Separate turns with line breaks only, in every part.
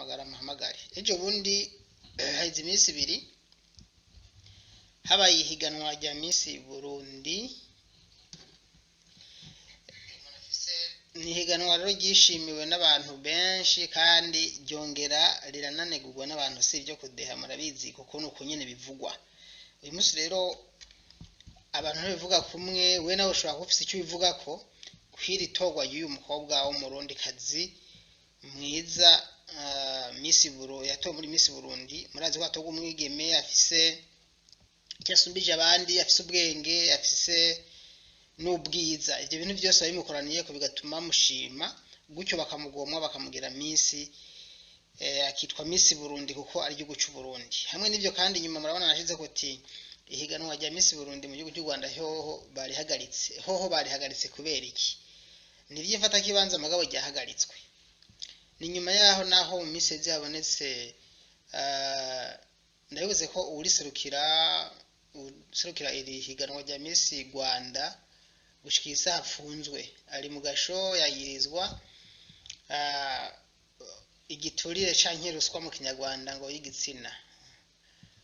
Guhamagara muhamagare. Ejo bundi haheze iminsi 2 habaye ihiganwa rya Miss Burundi. Ni ihiganwa rero ryishimiwe n'abantu benshi kandi ryongera rirananegurwa n'abantu, si ibyo kudeha, murabizi, kuko ni uko nyene bivugwa. Uyu munsi rero abantu ntibivuga kumwe. We nawe ushobora kuba ufise icyo ubivugako kw'iri torwa ry'uyu mukobwa w'umurundikazi mwiza, Miss Buru yatowe muri Miss Burundi. Murazi ko hatorwa umwigeme afise icyo asumbije abandi, afise ubwenge, afise n'ubwiza. Ibyo bintu byose babimukoraniyeko bigatuma bamushima gutyo, bakamugomwa, bakamugira Miss, akitwa Miss Burundi kuko ari igihugu c'u Burundi. Hamwe n'ivyo kandi, inyuma murabona nashize kuti ihiganwa rya Miss Burundi mu gihugu cy'u Rwanda hoho barihagaritse. Hoho barihagaritse kubera iki? Ni ivy'imfatakibanza, mugabo ryahagaritswe. Ni nyuma yaho naho mu minsi iheze habonetse, ndabivuze ko uwuriserukira iri higanwa rya Miss Rwanda gushika isaha apfunzwe, ari mu gasho, yagirizwa igiturire canke ruswa mu Kinyarwanda ngo y'igitsina,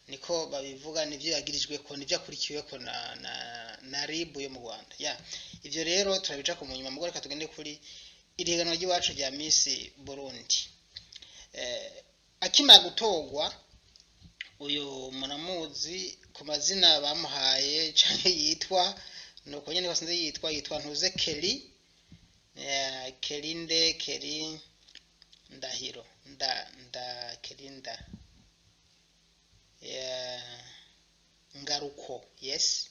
niko babivuga. Nivyo yagirijweko, nivyo akurikiweko na RIB yo mu Rwanda. Ya, ivyo rero turabica ku munyuma. Mugabo reka tugende kuri iri higanwa ry'iwacu rya Miss Burundi. Akimara gutorwa, uyu muramuzi ku mazina bamuhaye canke yitwa, nuko nyene basanze yitwa Ntuze Kelly, Kelly nde? Kelly Ndahiro, nda nda Kelly nda Ngaruko. Yes,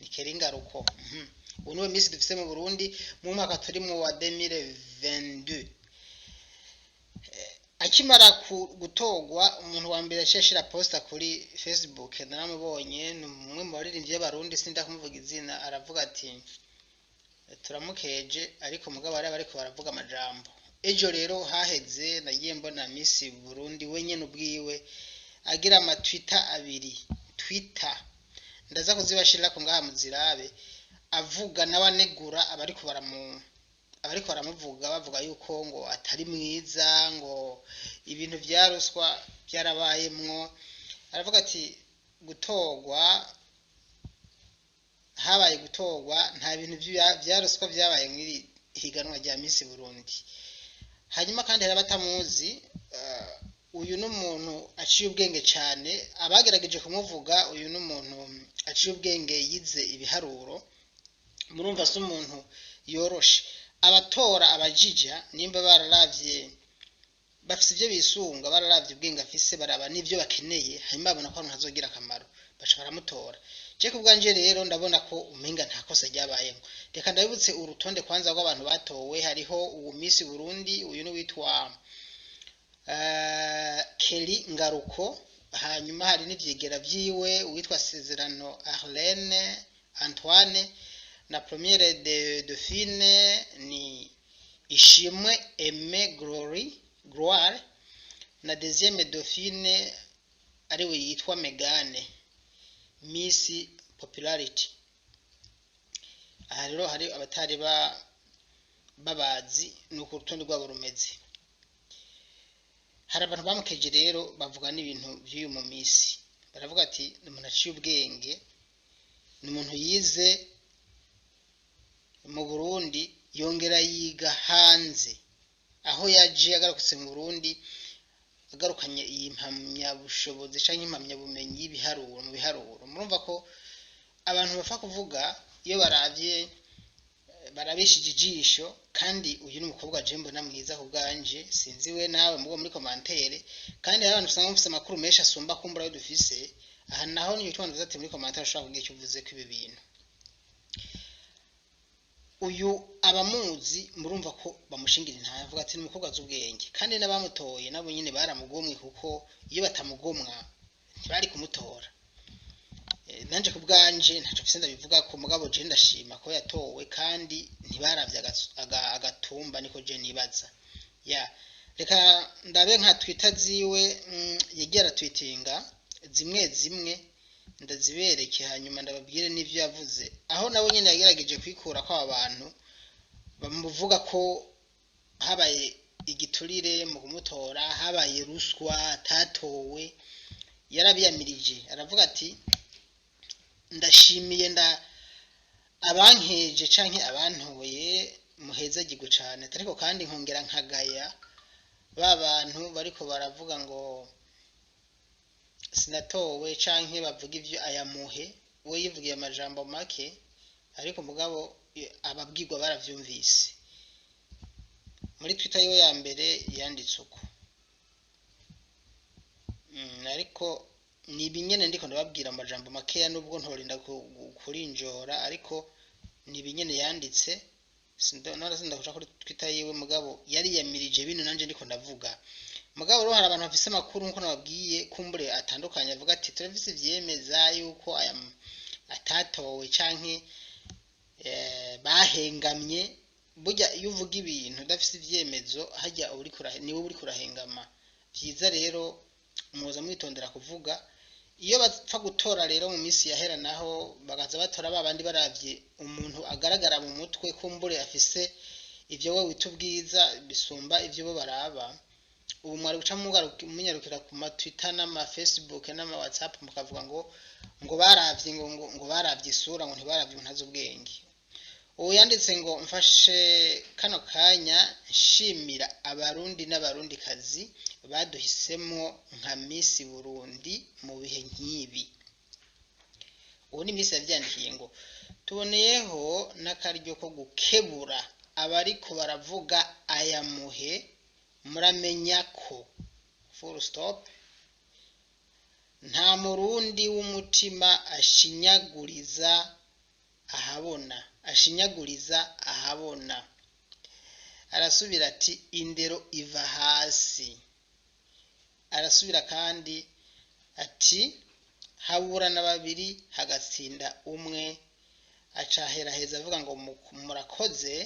ni Kelly Ngaruko. Ubu niwe Miss dufise mu Burundi mu mwaka turimo wa 2022. Akimara gutorwa, umuntu wa mbere yaciye ashira posta kuri Facebook naramubonye, ni umwe mu baririmbyi b'Abarundi, sinda kumuvuga izina. Aravuga ati: "Turamukeje," ariko mugabo bari bariko baravuga amajambo. Ejo rero haheze nagiye mbona Miss Burundi wenyene ubwiwe agira ama Twitter abiri, Twitter ndaza kuzibashirira ko ngaha muzirabe, avuga nawe anegura abariko baramuvuga, bavuga yuko ngo atari mwiza, ngo ibintu vya ruswa byarabayemwo. Aravuga ati: "Gutorwa habaye gutorwa, nta bintu vya ruswa vyabaye mw'iri higanwa rya Miss Burundi." Hanyuma kandi hari abatamuzi, uyu ni umuntu aciye ubwenge cyane. Abagerageje kumuvuga, uyu ni umuntu aciye ubwenge, yize ibiharuro. Murumva si umuntu yoroshe. Abatora, abajija, nimba bararavye, bafise ivyo bisunga, bararavye ubwenge afise, baraba n'ivyo bakeneye, hanyuma babona ko abantu hazogira akamaro, baca baramutora. Je ku bwanje rero ndabona ko umenga nta kosa ryabayemo. Reka ndabibutse urutonde kwanza rw'abantu batowe. Hariho uwo Miss Burundi, uyu ni witwa Kelly Ngaruko. Hanyuma hari n'ivyegera vyiwe, uwitwa Sezerano Arlene Antoine, na première de dauphine ni Ishimwe Aime Glory Gloire, na deuxième dauphine ariwe yitwa Megane Miss Popularity. Aha rero hari abatari babazi, ni uko urutonde rwabo rumeze. Hari abantu bamukeje rero, bavuga n'ibintu by'uyu mu Miss, baravuga ati: "Ni umuntu aciye ubwenge, ni umuntu yize mu Burundi, yongera yiga hanze, aho yaje agarutse mu Burundi agarukanye iyi mpamyabushobozi canke impamyabumenyi y'ibiharuro, mu biharuro." Murumva ko abantu bapfa kuvuga iyo baravye, barabishije ijisho. Kandi uyu ni umukobwa je mbona mwiza ku bwanje, sinzi we nawe mugo muri commentaire. Kandi hari abantu usanga bafise amakuru menshi asumba kumbura ayo dufise aha. Naho niyo twanduza ati muri commentaire ushobora kugira icyo uvuze ko ibi bintu. Uyu abamuzi murumva ko bamushingira intahe, avuga ati: "Ni umukobwa azi ubwenge." Kandi n'abamutoye nabo nyene baramugomwe, kuko iyo batamugomwa ntibari kumutora. Nanje ku bwanje ntaco mfise ndabivuga ko, mugabo je ndashima ko yatowe, kandi ntibaravye agatumba, niko je nibaza. Ya, reka ndabe nka Twitter ziwe, yagiye aratwitinga zimwe zimwe, ndazibereke, hanyuma ndababwire n'ivyo yavuze, aho nawe nyene yagerageje kwikura ko aba bantu bamuvuga ko habaye. igiturire mu kumutora, habaye ruswa, atatowe. Yarabiyamirije, aravuga ati ndashimiye nda abankeje canke abantoye, muhezagirwe cane, ariko kandi nkongera nkagaya ba bantu bariko baravuga ngo sinatowe canke bavuga ivyo ayamuhe. We yivugiye amajambo make, ariko mugabo ababwirwa baravyumvise. Muri Twitter yiwe ya mbere yanditse uko. Ariko ni ibinyene ndiko ndababwira amajambo makeya, nubwo ntorinda kurinjora, ariko ni ibinyene yanditse. Nora sinda kuja kuri Twitter yiwe, mugabo yariyamirije bino nanje ndiko ndavuga. Mugabo rero hari abantu bafise amakuru, nkuko nababwiye, kumbure atandukanye, avuga ati turafise ivyemeza yuko aya atatowe canke bahengamye. Burya iyo uvuga ibintu udafise ivyemezo, harya niwe uriko urahengama. Vyiza rero muza mwitondera kuvuga. Iyo bapfa gutora rero mu minsi yahera, naho bagaza batora ba bandi baravye umuntu agaragara mu mutwe, kumbure afise ivyo we wita ubwiza bisumba ivyo bo baraba. Ubu mwari guca munyarukira ku ma Twitter n'ama Facebook n'ama WhatsApp, mukavuga ngo baravye ngo baravye isura, ngo ntibaravye umuntu azi ubwenge. Ubu yanditse ngo mfashe kano kanya nshimira Abarundi n'Abarundikazi baduhisemo nka Miss Burundi mu bihe nk'ibi. Ubu ni Miss yavyandikiye ngo tuboneyeho n'akaryo ko gukebura abariko baravuga ayamuhe, muramenya ko full stop nta Murundi w'umutima ashinyaguriza ahabona, ashinyaguriza ahabona. Arasubira ati indero iva hasi. Arasubira kandi ati haburana babiri hagatsinda umwe. Aca aheraheza avuga ngo murakoze.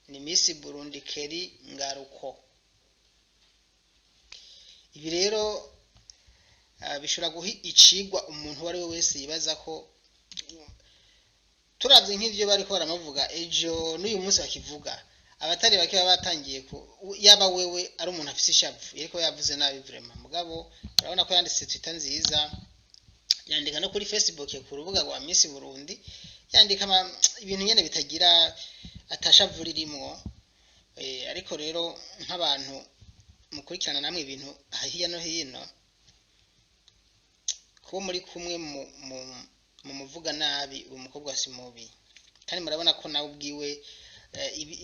Ni Miss Burundi Kelly Ngaruko. Ibi rero bishobora guha icigwa umuntu uwo ari we wese yibaza ko turavye nk'ivyo bariko baramuvuga ejo n'uyu munsi bakivuga, abatari bake baba batangiye ku yaba wewe ari umuntu afise ishavu yariko yavuze nabi vraiment. Mugabo urabona ko yanditse Twitter nziza, yandika no kuri Facebook ku rubuga rwa Miss Burundi, yandika ibintu nyene bitagira atashavu ririmwo. Ariko rero nk'abantu mukurikirana namwe ibintu hirya no hino, kuba muri kumwe mu muvuga nabi, uwo mukobwa si mubi. Kandi murabona ko nawe ubwiwe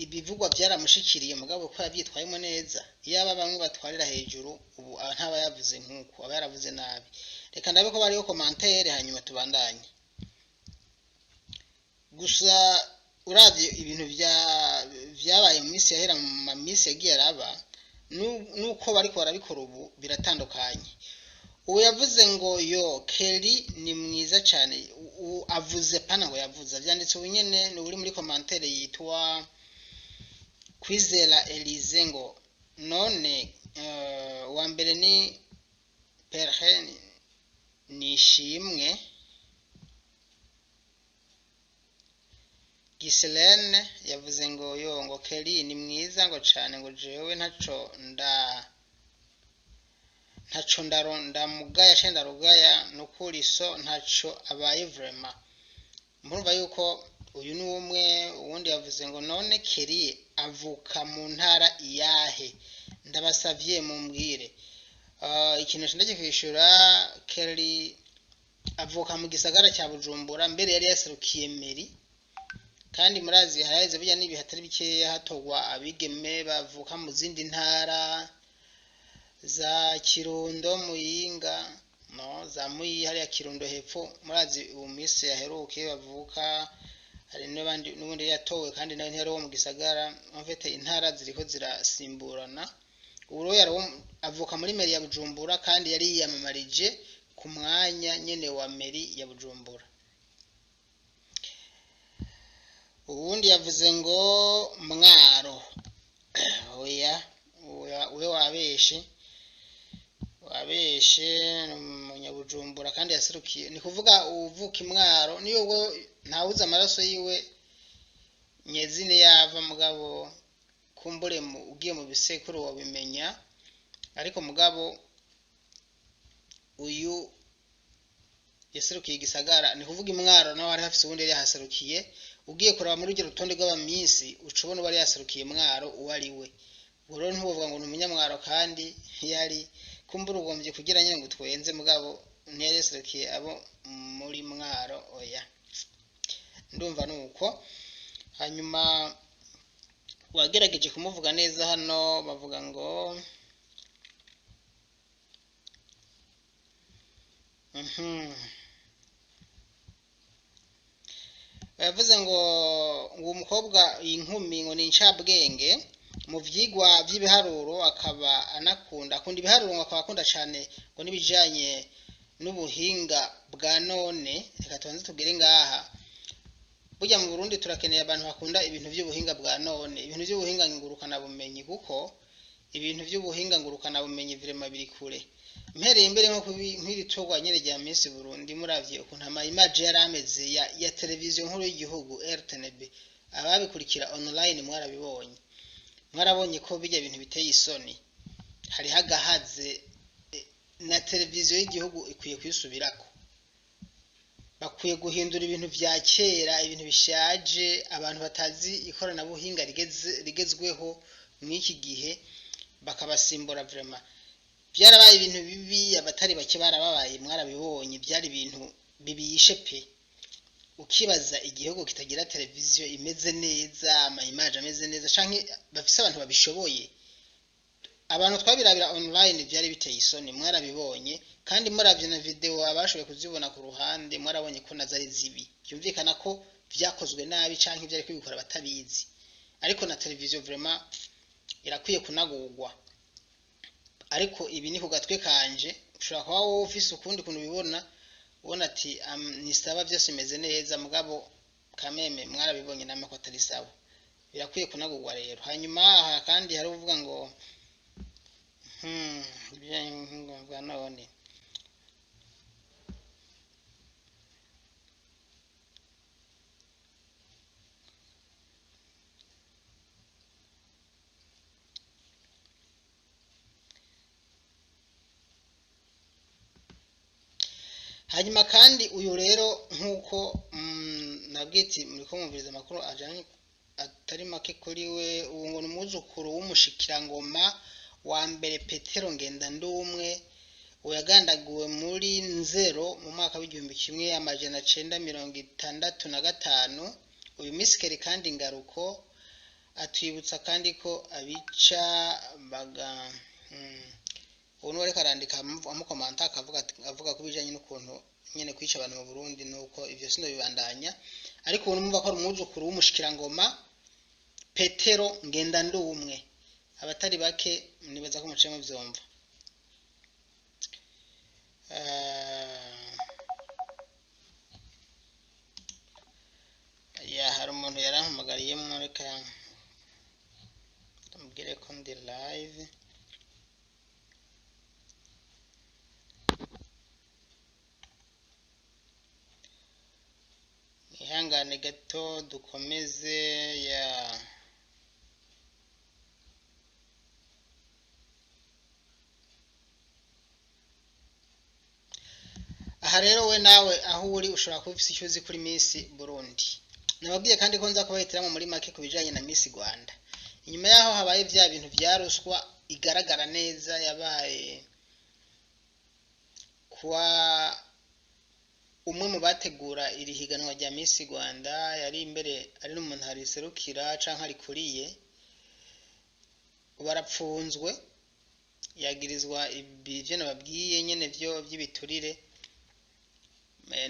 ibivugwa byaramushikiriye, mugabo ko yavyitwayemo neza. Iyaba bamwe batwarira hejuru, ubu ntaba yavuze nk'uko aba yaravuze nabi. Reka ndabe ko bariho commentaire, hanyuma tubandanye. Gusa uravye ibintu vyabaye mu minsi yahera, mu ma minsi yagiye araba, nuko bariko barabikora ubu biratandukanye. Ubu yavuze ngo yo Kelly ni mwiza cyane. Avuze pana ngo yavuze, vyanditse ubu nyene, ni uri muri commentaire yitwa Kwizera Elise, ngo none uwa mbere ni Perhe Nishimwe Giselene, yavuze ngo yo ngo Kelly ni mwiza ngo cane, ngo jewe ntaco ndamugaya canke ndarugaya, nukuri so ntaco abaye vraiment. Murumva yuko uyu ni umwe. Uwundi yavuze ngo none Kelly avuka mu ntara iyahe? Ndabasavye mumbwire. Ikintu ndagiye kwishura, Kelly avuka mu gisagara cya Bujumbura, mbere yari yaserukiye mairie. Kandi murazi haraheze burya n'ibihe atari bikeya hatogwa abigeme bavuka mu zindi ntara za Kirundo, Muyinga, no za Muyi, hariya Kirundo hepfo. Murazi ubu minsi yaheruke bavuka, hari n'abandi n'ubundi yatowe, kandi nawe ntiyari uwo mu gisagara. En fait intara ziriko zirasimburana. Ubu rero avuka muri mairie ya Bujumbura, kandi yari yiyamamarije ku mwanya nyene wa mairie ya Bujumbura. Uwundi yavuze ngo Mwaro, oya oya, we wabeshe, wabeshe, ni umunyabujumbura kandi yaserukiye, ni kuvuga uvuka imwaro niyo we ntawuzi amaraso yiwe nyezine yava, mugabo Kumbure ugiye mu bisekuru wabimenya, ariko mugabo uyu yaserukiye igisagara, ni kuvuga Imwaro, naho hari hafise uwundi yari yahaserukiye. Ugiye kuraba muri urwo rutonde rw'abamisi uca ubona uwari yaserukiye Mwaro uwo ari we. Ubwo rero ntiwovuga ngo ni umunyamwaro kandi yari kumbura ugombye kugira nyine ngo twenze, mugabo ntiyari yaserukiye abo muri Mwaro, oya. Ndumva nuko. Hanyuma wagerageje kumuvuga neza hano bavuga ngo yavuze ngo uwo mukobwa, iyi nkumi, ngo ni incabwenge mu vyigwa vy'ibiharuro, akaba anakunda akunda ibiharuro, ngo akaba akunda cane ngo n'ibijanye n'ubuhinga bwa none. Reka tubanze tugere ngaha. Burya mu Burundi turakeneye abantu bakunda ibintu vy'ubuhinga bwa none, ibintu vy'ubuhinga ngurukana bumenyi, kuko ibintu vy'ubuhinga ngurukana bumenyi vraiment biri kure. Mpereye imbere nko nk'iri torwa nyene rya Miss Burundi, muravye ukuntu ama image yari ameze ya televiziyo nkuru y'igihugu RTNB, ababikurikira online mwarabibonye, mwarabonye ko bijya ibintu biteye isoni, hariho agahaze. Na televiziyo y'igihugu ikwiye kwisubirako, bakwiye guhindura ibintu vya kera, ibintu bishaje, abantu batazi ikoranabuhinga rigezweho mw'iki gihe bakabasimbura. Vraiment byarabaye ibintu bibi, abatari bake barababaye, mwarabibonye, byari ibintu bibishe pe. Ukibaza igihugu kitagira televiziyo imeze neza, ama image ameze neza, canke bafise abantu babishoboye. Abantu twabirabira online byari biteye isoni, mwarabibonye. Kandi muravye na video abashoboye kuzibona ku ruhande, mwarabonye ko nazo ari zibi, byumvikana ko vyakozwe nabi canke ivyari kubikora batabizi. Ariko na televiziyo vraiment irakwiye kunagurwa. Ariko ibi ni ku gatwe kanje, ushobora kuba wowe ufise ukundi kuntu ubibona, ubona ati ni sawa byose bimeze neza, mugabo kameme mwarabibonye namwe ko atari sawa, birakwiye kunagurwa rero. Hanyuma aha kandi hari uvuga ngo ibijanye n'ubuhinga bwa none. Hanyuma kandi uyu rero nk'uko nabwiye ati muriko mwumviriza amakuru ajanye atari make kuri we, ubu ngo ni umwuzukuru w'umushikirangoma wa mbere Petero Ngendandumwe, yagandaguwe muri Nzero mu mwaka w'1965. Uyu misikeri kandi Ngaruko atwibutsa kandi ko abica baga ubu niwe ariko arandika amukomanta, akavuga avuga ku bijanye n'ukuntu nyene kwica abantu mu Burundi, nuko ivyo sindobibandanya. Ariko ubu numva ko ari umwuzukuru w'umushikirangoma Petero Ngendandumwe, abatari bake nibaza ko muciye muvyumva. Ya hari umuntu yarampamagariyemwo, reka ndamubwire ko ndi live. Ihangane gato dukomeze. Ya aha rero we nawe aho uri ushobora kuba ufise icyo uzi kuri Miss Burundi. Nababwiye kandi ko nza kubahitiramo muri make ku bijanye na Miss Rwanda. Inyuma yaho habaye vya bintu vya ruswa igaragara neza yabaye kwa umwe mu bategura iri higanwa rya Miss Rwanda, yari imbere ari n'umuntu ariserukira canke arikuriye, barapfunzwe, yagirizwa ibyo nababwiye nyene vyo vy'ibiturire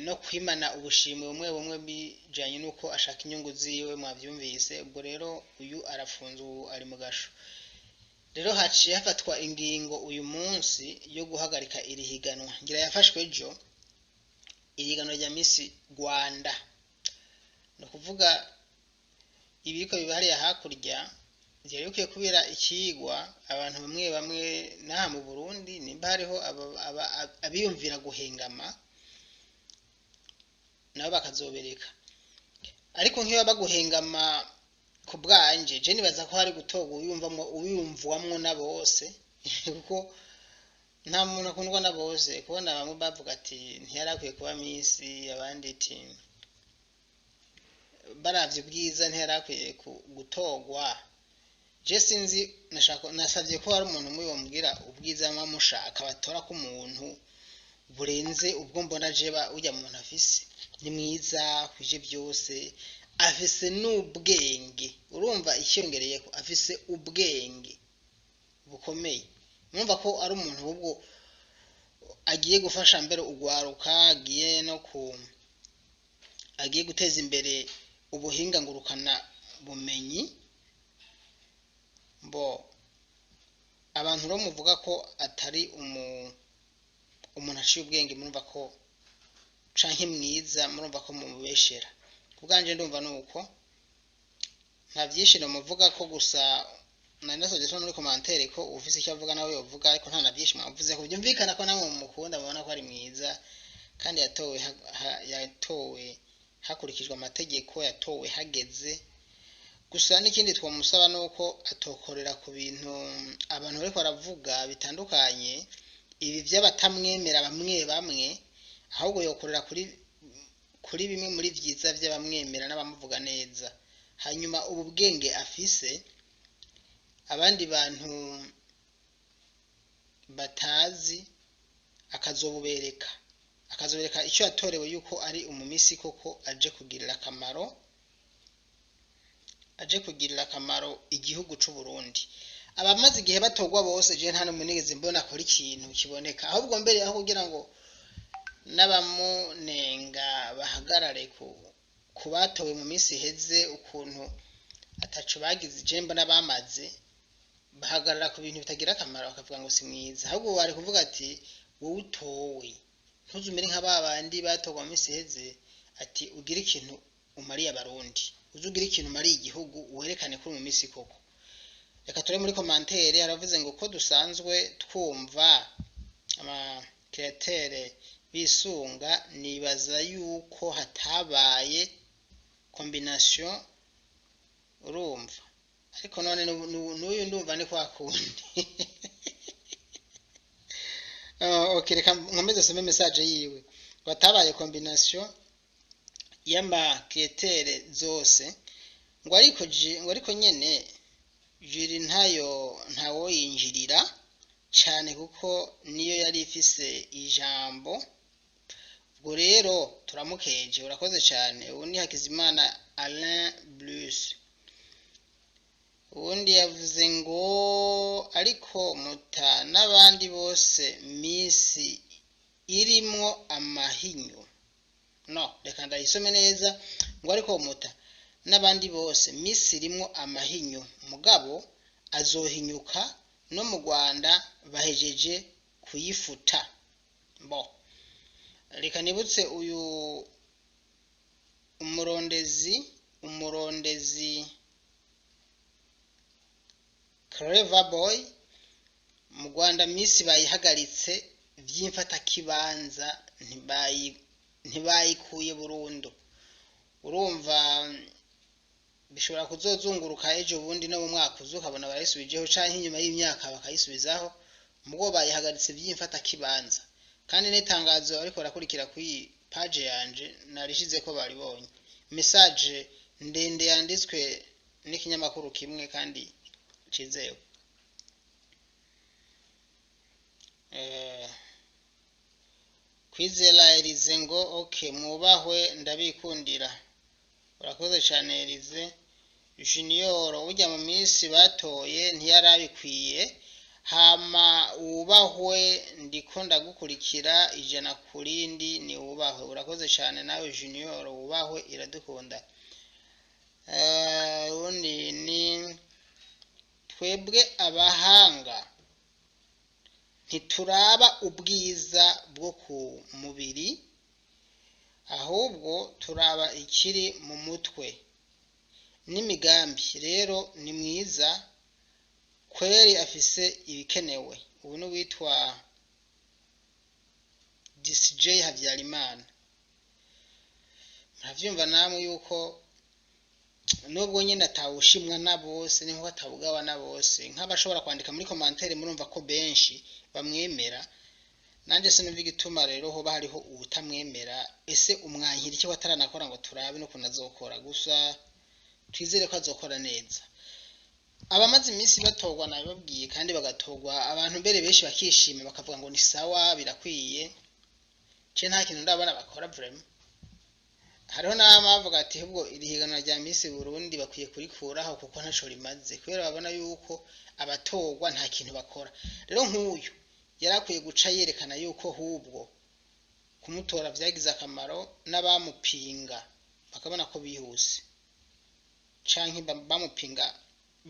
no kwimana ubushimwe bumwe bumwe bijanye n'uko ashaka inyungu ziwe, mwavyumvise. Ubwo rero uyu arafunzwe, ubu ari mu gasho. Rero haciye hafatwa ingingo uyu munsi yo guhagarika iri higanwa, ngira yafashwe ejo, iri higanwa rya Miss Rwanda. Ni ukuvuga ibiriko biba hariya hakurya vyari bikwiye kubera ikigwa abantu bamwe bamwe n'aha mu Burundi, nimba hariho abiyumvira guhengama nabo bakazobereka. Ariko nk'iyo baba guhengama Ku bwanje je nibaza ko hari gutorwa uyumvamwo, uyumvwamwo na bose, kuko nta muntu akundwa na bose. Kubona bamwe bavuga ati ntiyari akwiye kuba Miss, abandi ati baravye ubwiza ntiyari akwiye gutorwa. Je sinzi, nashaka nasavye ko hari umuntu umwe yombwira ubwiza muba mushaka batora ko umuntu burenze ubwo mbona je urya muntu afise. Ni mwiza kwije byose, afise n'ubwenge. Urumva icyongereyeko afise ubwenge bukomeye. Mwumva ko ari umuntu ahubwo agiye gufasha mbere ugwaruka, agiye no ku agiye guteza imbere ubuhinga ngurukana bumenyi. Bo abantu rero muvuga ko atari umuntu aciye ubwenge, murumva ko canke mwiza, murumva ko mumubeshera. Kubwanje ndumva nuko nta byinshi muvuga ko, gusa nari nasabye so muri commentaire ko ufise icyo avuga nawe yovuga, ariko nta na byinshi mwavuze ko byumvikana ko namwe mumukunda, mubona ko ari mwiza kandi yatowe yatowe hakurikijwe amategeko, yatowe hageze. Gusa n'ikindi twamusaba nuko atokorera ku bintu abantu bariko baravuga bitandukanye, ibi by'abatamwemera bamwe bamwe, ahubwo yokorera kuri bimwe muri vyiza by'abamwemera n'abamuvuga neza. Hanyuma ubu bwenge afise abandi bantu batazi akazobubereka, akazobereka icyo yatorewe, yuko ari umumisi koko aje kugirira akamaro, aje kugirira akamaro igihugu c'u Burundi. Abamaze igihe batorwa bose je nta n'umwe nigeze mbona akora ikintu kiboneka, ahubwo mbere aho kugira ngo n'abamunenga bahagarare ku batowe mu minsi iheze ukuntu ataco bagize, je mbona bamaze bahagarara ku bintu bitagira akamaro bakavuga ngo si mwiza. Ahubwo bari kuvuga ati wowe utowe ntuzumere nka ba bandi batorwa mu minsi iheze, ati ugire ikintu umariye Abarundi, uze ugire ikintu umariye igihugu, werekane ko uri mu minsi koko. Reka ture muri commentaire. Haravuze ngo ko dusanzwe twumva ama critères bisunga, nibaza yuko hatabaye combination. Urumva ariko none n'uyu ndumva ni kwa kundi. Okay, reka nkomeze some message yiwe ngo hatabaye combination y'ama critères zose, ngo ariko ngo ariko nyene jury ntayo ntawoyinjirira cyane kuko niyo yari ifise ijambo. Ubwo rero turamukeje, urakoze cyane. Ubu ni Hakizimana Alain Blus. Uwundi yavuze ngo ariko muta n'abandi bose Miss irimwo amahinyu. No reka ndayisome neza, ngo ariko muta n'abandi bose Miss irimwo amahinyu, mugabo azohinyuka, no mu Rwanda bahejeje kuyifuta. Bo reka nibutse uyu umurondezi Clever Boy, mu Rwanda Miss bayihagaritse vy'imfatakibanza, ntibayikuye burundu. Urumva bishobora kuzozunguruka ejo bundi no mu mwaka uza ukabona barayisubijeho, canke inyuma y'imyaka bakayisubizaho, mugo bayihagaritse vy'imfatakibanza. Kandi n'itangazo ariko barakurikira kuri page yanje narishize ko baribonye message ndende yanditswe n'ikinyamakuru kimwe kandi cizewe. Kwizera Elize ngo okay mwubahwe ndabikundira, urakoze cyane Elize. Junior ujya mu minsi batoye ntiyarabikwiye, hama wubahwe ndiko ndagukurikira 100 kurindi, ni wubahwe. Urakoze cyane nawe Junior, wubahwe iradukunda. Undi ni twebwe abahanga ntituraba ubwiza bwo ku mubiri, ahubwo turaba ikiri mu mutwe n'imigambi. Rero ni mwiza kweri, afise ibikenewe. Ubu ni uwitwa DCJ Habyarimana. Muravyumva namwe yuko Nubwo nyine atawushimwa na bose, ni nkuko atawugawa na bose. Nk'abashobora kwandika muri commentaire, murumva ko benshi bamwemera. Nanjye sinumva igituma rero hoba hariho uwutamwemera. Ese umwankira icyo ataranakora ngo turabe n'ukuntu azokora? Gusa twizere ko azokora neza. Abamaze iminsi batorwa nabibabwiye, kandi bagatorwa abantu mbere benshi bakishima, bakavuga ngo ni sawa, birakwiye. Ce nta kintu ndabona bakora vraiment. Hariho n'abavuga ati ahubwo iri higanwa rya Miss Burundi bakwiye kurikuraho kuko ntaco rimaze, kubera babona yuko abatorwa nta kintu bakora. Rero nk'uyu yari akwiye guca yerekana yuko hubwo kumutora vyagize akamaro, n'abamupinga bakabona ko bihuse canke bamupinga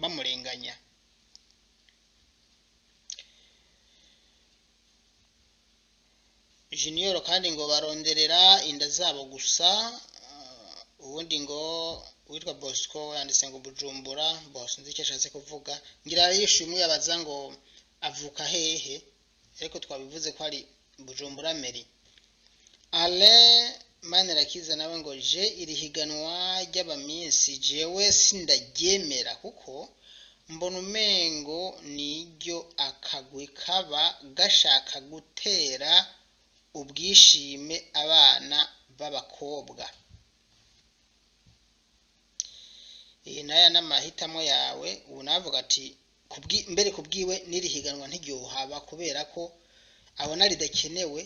bamurenganya. Junior kandi ngo baronderera inda zabo gusa. Ubundi ngo witwa Bosco yanditse ngo Bujumbura, Bosco nzi icyo ashatse kuvuga, ngira yishuye umwe yabaza ngo avuka hehe, ariko twabivuze ko ari Bujumbura meri. Alain Manirakiza nawe ngo je iri higanwa ry'abaminsi jewe sindaryemera, kuko mbona umengo niryo akagwi kaba gashaka gutera ubwishime abana b'abakobwa. Iyi naya n'amahitamo yawe. Ubu navuga ati mbere kubwiwe n'iri higanwa ntiryohaba, kubera ko abona ridakenewe,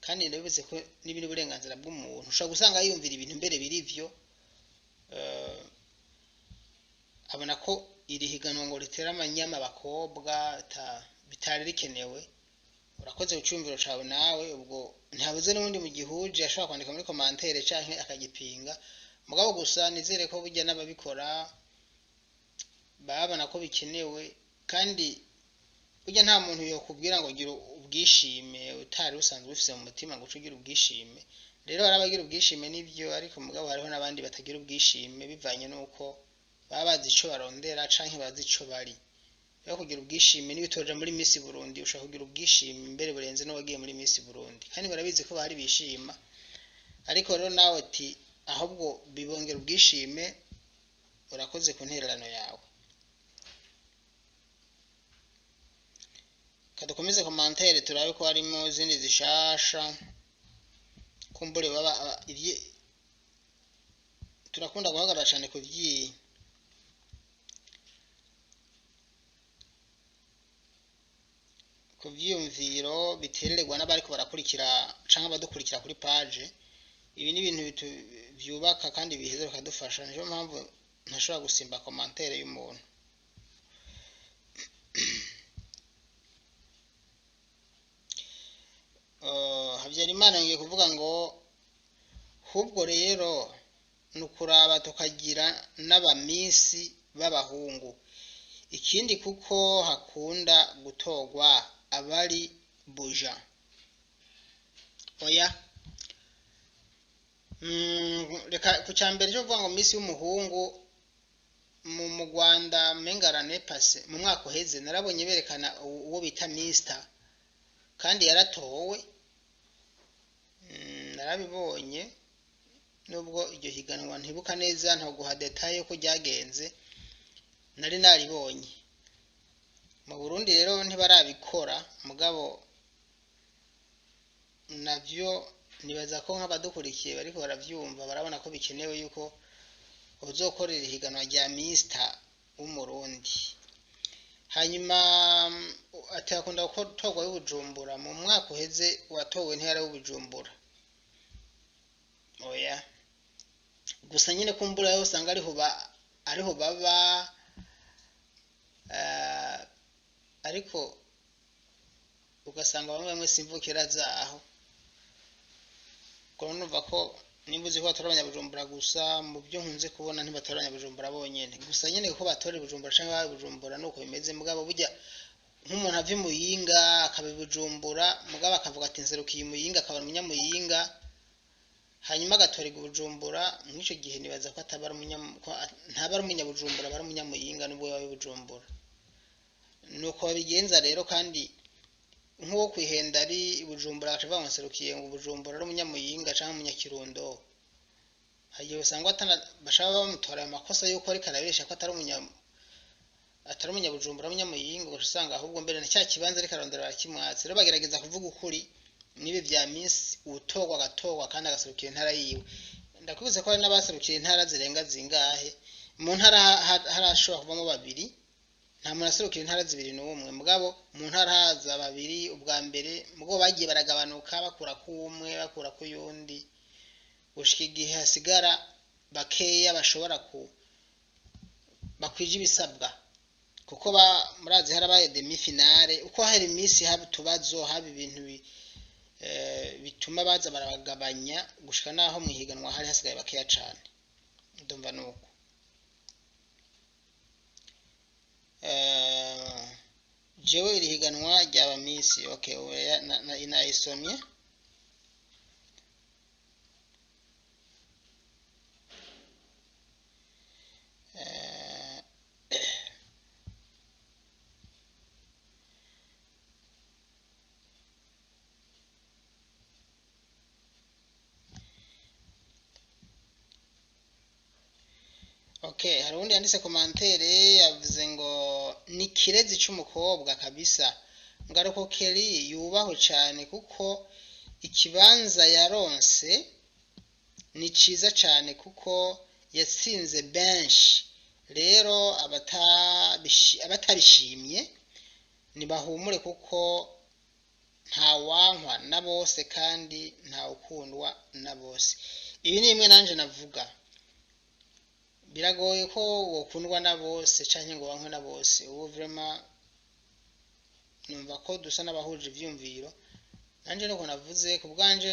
kandi ndabivuze ko n'ibindi burenganzira bw'umuntu. Ushobora gusanga yiyumvira ibintu mbere biri vyo, abona ko iri higanwa ngo ritera amanyama abakobwa bitari rikenewe. Urakoze ku cyumviro cawe nawe. Ubwo ntihabuze n'ubundi mu gihuje ashobora kwandika muri commentaire canke akagipinga. Mugabo gusa nizere ko burya n'ababikora babona ko bikenewe, kandi burya nta muntu yokubwira ngo gira ubwishime utari usanzwe ufise mu mutima ngo uce ugira ubwishime. Rero hari abagira ubwishime n'ibyo, ariko mugabo hariho n'abandi batagira ubwishime bivanye n'uko baba bazi ico barondera canke bazi ico bari. Rero kugira ubwishime n'ibitoja muri Miss Burundi, ushobora kugira ubwishime mbere burenze n'uwagiye muri Miss Burundi, kandi barabizi ko bahari bishima. Ariko rero nawe ati ahubwo bibongera ubwishime. Urakoze ku ntererano yawe. Kadukomeze commentaire turabe ko harimo izindi zishasha. Kumbure baba ivyi turakunda guhagarara cyane ku vyiyumviro bitererwa n'abariko barakurikira canke abadukurikira kuri page. Ibi ni ibintu vyubaka kandi biheza bikadufasha, niyo mpamvu ntashobora gusimba commentaire y'umuntu. Habyarimana ngiye kuvuga ngo hubwo rero nukuraba tukagira n'abamisi b'abahungu, ikindi kuko hakunda gutorwa abari buja. Oya, reka ku cyambere cyo kuvuga ngo misi y'umuhungu mu Rwanda mengarane passe mu mwaka uheze narabonye berekana uwo bita Mister, kandi yaratowe. Narabibonye nubwo iryo higanwa ntibuka neza, ntaguha detail ko ryagenze, nari naribonye. Mu Burundi rero ntibarabikora, mugabo navyo nibaza ko nk'abadukurikiye bariko baravyumva barabona ko bikenewe yuko uzokorera ihiganwa rya Mister w'Umurundi. Hanyuma ati akunda gutorwa w'Ubujumbura, mu mwaka uheze watowe ntiyari w'Ubujumbura. Oya, gusa nyine kumbura yo usanga ariho baba, ariko ugasanga bamwe bamwe simvukira zaho. Kuko numva ko nimba uzi ko batora abanyabujumbura gusa, mu byo nkunze kubona ntibatora abanyabujumbura bonyene gusa, nyene kuko batora Bujumbura canke baba Bujumbura nuko bimeze. Mugabo burya nk'umuntu ava Muyinga akaba Bujumbura, mugabo akavuga ati nserukiye Muyinga, akaba umunyamuyinga, hanyuma agatorerwa Bujumbura, mw'ico gihe nibaza ko ataba ari ntaba ari umunyabujumbura, aba ari umunyamuyinga nubwo yaba Bujumbura. Nuko babigenza rero. Kandi nk'uwo kwihenda ari Bujumbura agaca avuga ngo nserukiye ngo Bujumbura, ari umunyamuyinga canke umunyakirundo, Hagiye usanga bashaka bamutora ayo makosa yuko ariko arabesha ko atari umunyabujumbura, umunyamuyinga, ugaca usanga ahubwo mbere na cya kibanza ariko arondera barakimwatse. Rero bagerageza kuvuga ukuri n'ibi vya Miss, uwutorwa agatorwa kandi agaserukira intara yiwe. Ndakubise ko hari n'abaserukira intara zirenga zingahe. Mu ntara harashobora kuvamo babiri, nta muntu aserukira intara zibiri n'umwe, mugabo mu ntara haza babiri ubwa mbere, mugabo bagiye baragabanuka bakura ku umwe bakura ku yundi, gushika igihe hasigara bakeya bashobora ku bakwije ibisabwa, kuko murazi harabaye demi finale. Uko hari iminsi haba utubazo, haba ibintu bituma baza barabagabanya gushika naho mu ihiganwa hari hasigaye bakeya cane. Ndumva nuko jewe iri higanwa ryaba Miss, okay, oya, nayisomye. Okay, hari uwundi yanditse commentaire yavuze ngo ni kirezi c'umukobwa kabisa, Ngaruko Kelly yubahwe cane kuko ikibanza yaronse ni ciza cane kuko yatsinze benshi. Rero abatabishimye nibahumure kuko ntawankwa na bose kandi ntawukundwa na bose. Ibi ni imwe nanje navuga, biragoye ko wokundwa na bose canke ngo wankwe na bose. Ubu vraiment numva ko dusa n'abahuje ivyumviro, nanje nuko navuze ku bwanje,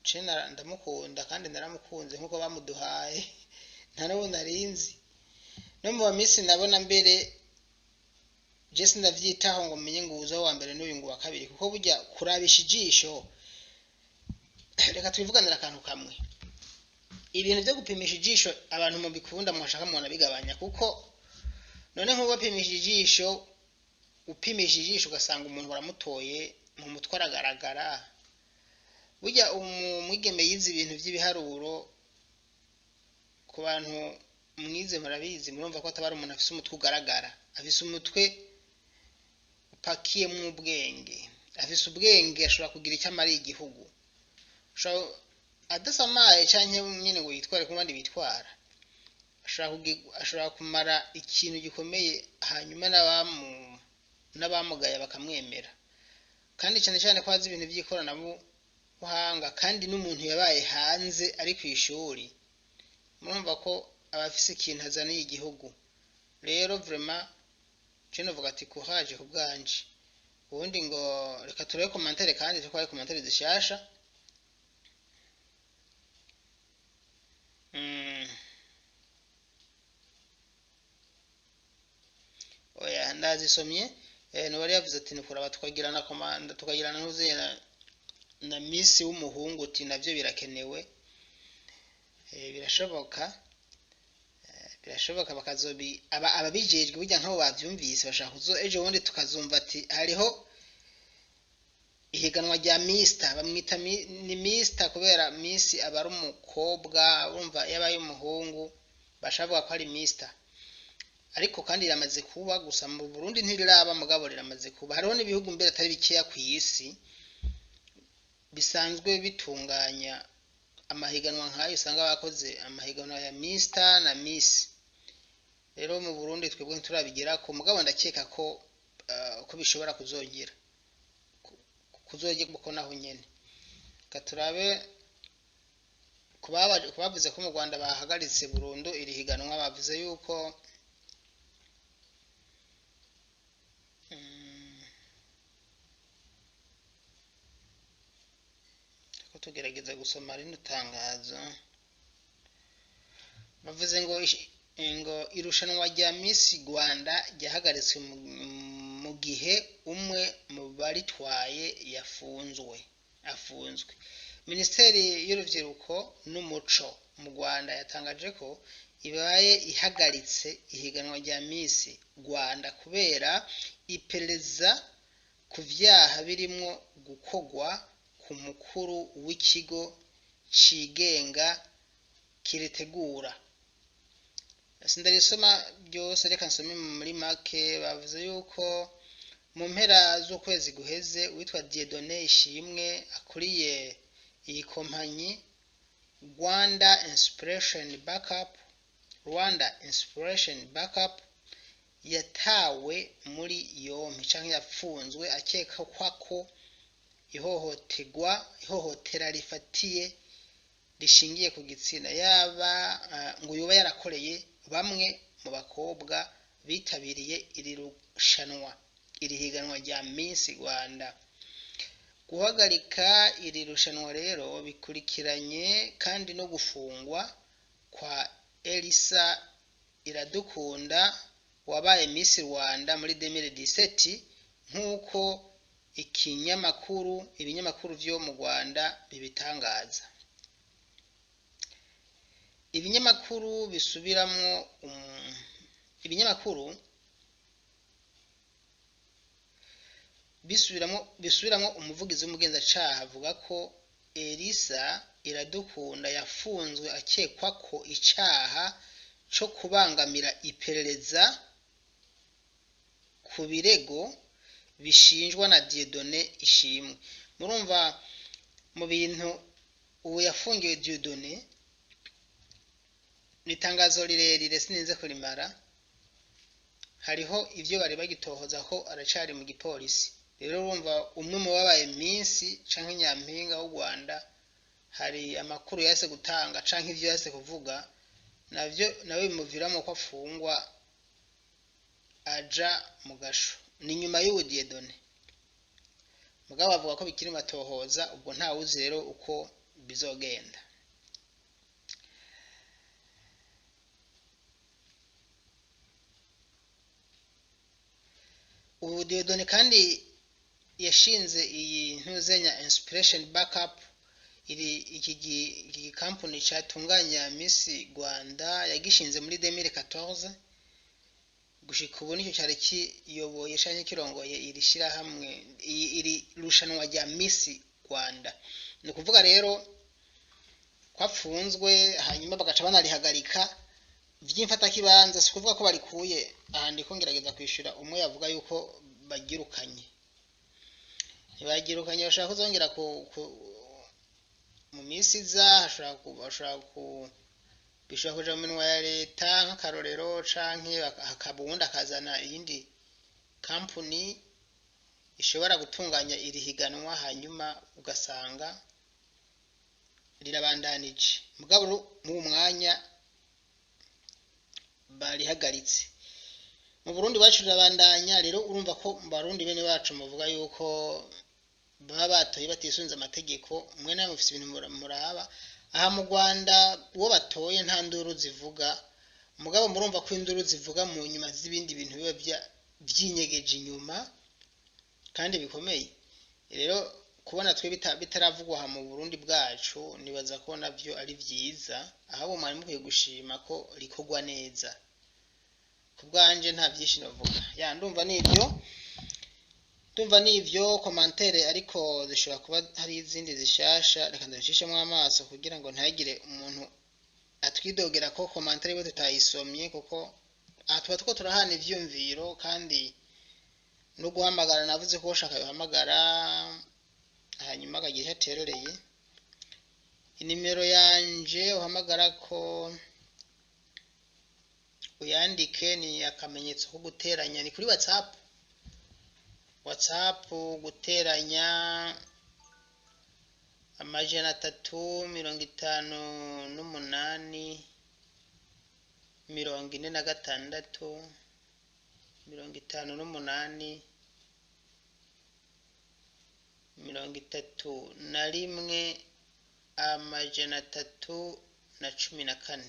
ce ndamukunda kandi naramukunze nkuko bamuduhaye, nta n'ubu narinzi no mu bamisi nabona mbere je sindavyitaho ngo menye ngo uza wa mbere n'uyu ngo wa kabiri, kuko burya kurabisha ijisho. Reka twivuganire akantu kamwe, ibintu byo gupimisha ijisho abantu mubikunda mwashaka mubona bigabanya, kuko none nk'ubu bapimisha ijisho, upimisha ijisho ugasanga umuntu baramutoye mu mutwe aragaragara. Burya umwigeme yize ibintu by'ibiharuro, ku bantu mwize murabizi, murumva ko ataba ari umuntu afise umutwe ugaragara, afise umutwe upakiyemwo ubwenge, afise ubwenge ashobora kugira icyo amariye igihugu, adasamaye canke nyene ngo yitware ku bandi bitwara, ashobora kumara ikintu gikomeye, hanyuma n'abamugaye bakamwemera, kandi cyane cyane ko azi ibintu by'ikoranabuhanga, kandi n'umuntu yabaye hanze ari ku ishuri, murumva ko aba afise ikintu azaniye igihugu. Rero vraiment je novuga ati courage ku bwanje. Ubundi ngo reka turebe commentaire, kandi tukwaye commentaire zishasha. Oya, ndazisomye. Nuwari yavuze ati nukuraba tukagirana komanda, tukagirana ntuze na Miss w'umuhungu, uti navyo birakenewe. Birashoboka. Birashoboka bakazobi ababijejwe burya nk'abo bavyumvise bashaka kuzo ejo bundi tukazumva ati hariho ihiganwa rya Mister, bamwita ni Mister kubera Miss aba ari umukobwa, urumva iyo abaye umuhungu bashavuga ko ari Mister. Ariko kandi riramaze kuba, gusa mu Burundi ntiriraba, mugabo riramaze kuba. Hariho n'ibihugu mbere atari bikeya ku isi bisanzwe bitunganya amahiganwa nk'ayo, usanga bakoze amahiganwa ya Mister na Miss. Rero mu Burundi twebwe ntiturabigerako, mugabo ndakeka ko bishobora kuzogera kuko naho nyene. Reka turabe kubavuze ko mu Rwanda bahagaritse burundu iri higanwa, bavuze yuko ko tugerageza gusoma rino tangazo. Bavuze ngo ngo irushanwa rya Miss Rwanda ryahagaritswe mu gihe umwe mu baritwaye afunzwe. Minisiteri y'urubyiruko n'umuco mu Rwanda yatangaje ko ibaye ihagaritse ihiganwa rya Miss Rwanda kubera iperereza ku vyaha birimwo gukogwa ku mukuru w'ikigo cigenga kiritegura. Sindarisoma byose, reka nsome muri make. Bavuze yuko mu mpera z'ukwezi guheze uwitwa Dieudonné Ishimwe akuriye iyi kompanyi Rwanda Inspiration Backup, Rwanda Inspiration Backup, yatawe muri yompi canke yapfunzwe akekwa ko ihohoterwa, ihohotera rifatiye rishingiye ku gitsina, yaba ngo yoba yarakoreye bamwe mu bakobwa bitabiriye iri rushanwa, iri higanwa rya Miss Rwanda. Guhagarika iri rushanwa rero bikurikiranye kandi no gufungwa kwa Elsa Iradukunda wabaye Miss Rwanda muri 2017, nk'uko ikinyamakuru, ibinyamakuru vyo mu Rwanda bibitangaza. Ibinyamakuru bisubiramwo ibinyamakuru bisubiramwo umuvugizi w'umugenzacyaha avuga ko Elsa Iradukunda yafunzwe akekwa ko icaha co kubangamira iperereza ku birego bishinjwa na Dieudonné Ishimwe. Murumva mu bintu ubu yafungiwe Dieudonné, ni itangazo rirerire sininze kurimara. Hariho ivyo bari bagitohoza ko aracari mu gipolisi. Rero urumva umwe mu babaye Miss canke nyampinga w'u Rwanda, hari amakuru yase gutanga canke ivyo yase kuvuga, navyo nawe bimuviramo ko afungwa aja mu gasho. Ni nyuma y'ubu Dieudonné, mugabo bavuga ko bikiri matohoza, ubwo ntawuzi rero uko bizogenda. Ubu Dieudonné kandi yashinze iyi ntuzenya Inspiration Backup, iri iki gikampuni catunganya Miss Rwanda, yagishinze muri 2014. Gushika ubu nicyo cyari kiyoboye canke kirongoye iri shirahamwe, iri rushanwa rya Miss Rwanda. Ni ukuvuga rero kwapfunzwe hanyuma bagaca banarihagarika vy'imfatakibanza, si ukuvuga ko barikuye. Aha ndiko ngerageza kwishura umwe yavuga yuko bagirukanye. Ntibagirukanye, bashobora kuzongera mu minsi iza, bishobora kuja mu minwa ya leta nk'akarorero, canke hakaba uwundi akazana iyindi kampuni ishobora gutunganya iri higanwa, hanyuma ugasanga rirabandanije. Mugabo mu mwanya barihagaritse. Mu Burundi bacu rirabandanya. Rero urumva ko mu Barundi bene bacu muvuga yuko baba batoye batisunze amategeko, mwe namwe mufise ibintu muraba. Aha mu Rwanda uwo batoye nta nduru zivuga, mugabo murumva ko induru zivuga mu nyuma z'ibindi bintu biba vyinyegeje inyuma kandi bikomeye. Rero kubona twe bitaravugwa aha mu Burundi bwacu, nibaza ko navyo ari vyiza, ahubwo mwari mukwiye gushima ko rikorwa neza. Ku bwanje nta vyinshi navuga, ya ndumva nivyo, ndumva nivyo commentaire, ariko zishobora kuba hari izindi zishasha. Reka ndabicishemwo amaso kugira ngo ntihagire umuntu atwidogera ko commentaire iwe tutayisomye, kuko aha tuba turiko turahana ivyumviro kandi no guhamagara. Navuze ko ushaka yohamagara hanyuma akagira icyo aterereye. Inimero yanje uhamagara ko uyandike ni akamenyetso ko guteranya, ni kuri WhatsApp, WhatsApp guteranya 358 46 58 31 314.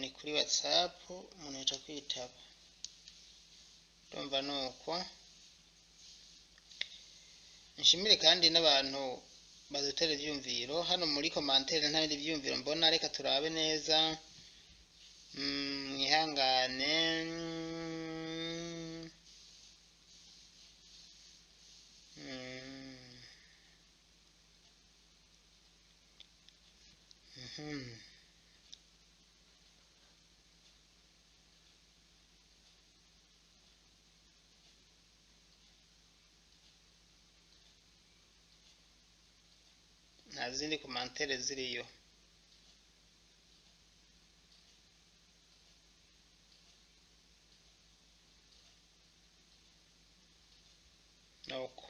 Ni kuri WhatsApp umuntu yaca kwitaba. Ndumva nuko nshimire kandi n'abantu badutera ivyumviro hano muri commentaire. Nta bindi vyumviro mbona, reka turabe neza. Mwihangane. Nta zindi commentaire ziriyo. Nuko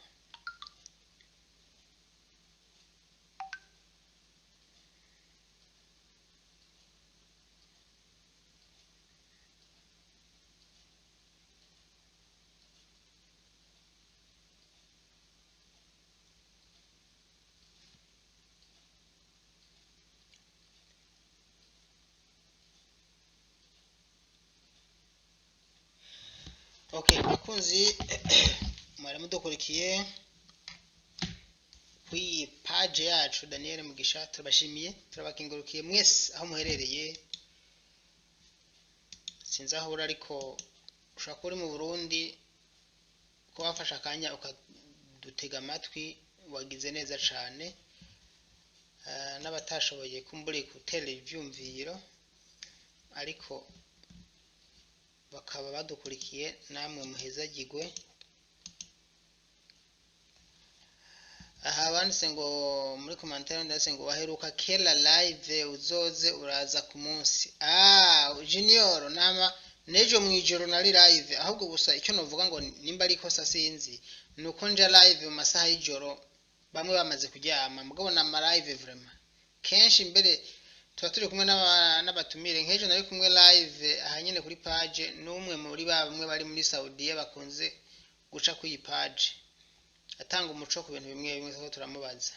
okay, bakunzi mwari mudukurikiye kuri page yacu Daniel Mugisha, turabashimiye, turabakengurukiye mwese aho muherereye. Sinzi aho uri, ariko ushobora kuba uri mu Burundi, ko wafashe akanya ukadutega amatwi, wagize neza cane. N'abatashoboye kumbura gutera ivyumviro ariko bakaba badukurikiye, namwe muhezagirwe. Aha banditse ngo muri commentaire, ndetse ngo waheruka kera live, uzoze uraza ku munsi. Junior, nama nejo mwijoro nari live, ahubwo gusa icyo novuga ngo nimba ari ikosa sinzi, nuko nja live mu masaha y'ijoro bamwe bamaze kuryama, mugabo nama live vraiment kenshi. Mbere tuba turi kumwe n'abatumire, nk'ejo nari kumwe live aha nyene kuri page n'umwe muri bamwe bari muri Saudiya bakunze guca kuri iyi page, atanga umuco ku bintu bimwe bimwe, kuko turamubaza.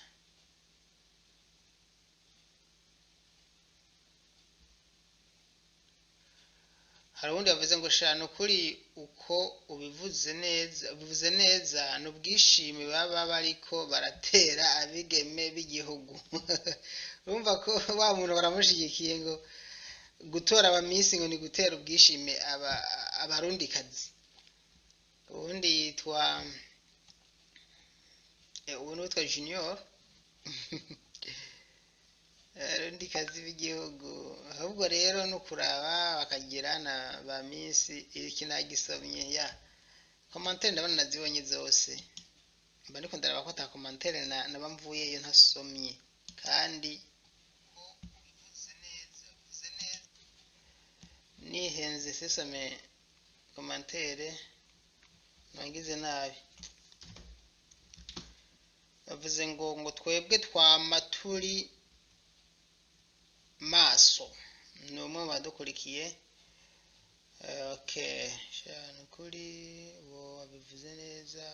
Hari uwundi yavuze ngo sha nukuri uko ubivuze neza, ubivuze neza, n'ubwishime baba bariko baratera abigeme b'igihugu. Urumva ko wa muntu baramushigikiye ngo gutora abamisi ngo ni gutera ubwishime abarundikazi. Uwundi yitwa ubu ni uwitwa Junior, abarundikazi b'igihugu. Ahubwo rero no kuraba bakagira na ba misi. Iki nagisomye ya commentaire, ndabona nazibonye zose, mba ndiko ndaraba ko ata commentaire naba mvuyeyo ntasomye. Kandi nihenze sisome commentaire nangize nabi. Bavuze ngo twebwe twama turi maso, ni umwe mu badukurikiye. Okay, sha nukuri uwo wabivuze neza.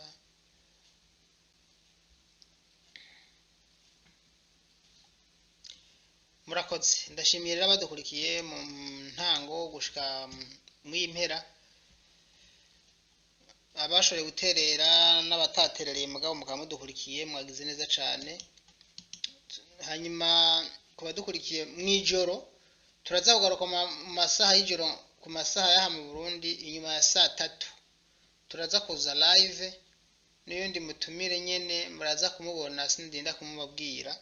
Murakoze, ndashimiye rero abadukurikiye mu ntango gushika mw'impera, abashoboye guterera n'abataterereye, mugabo mukaba mudukurikiye, mwagize neza cane. Hanyuma ku badukurikiye mw'ijoro, turaza kugaruka mu masaha y'ijoro, ku masaha y'aha mu Burundi inyuma ya saa tatu turaza kuza live n'uyundi mutumire nyene, muraza kumubona, sindinda kumubabwira.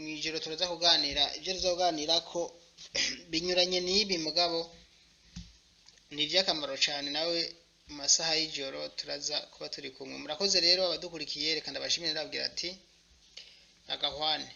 Mw'ijoro turaza kuganira, ibyo tuza kuganira ko binyuranye n'ibi, mugabo ni iby'akamaro cane. Nawe mu masaha y'ijoro turaza kuba turi kumwe. Murakoze rero abadukurikiye, reka ndabashimire, ndababwira ati agahwane.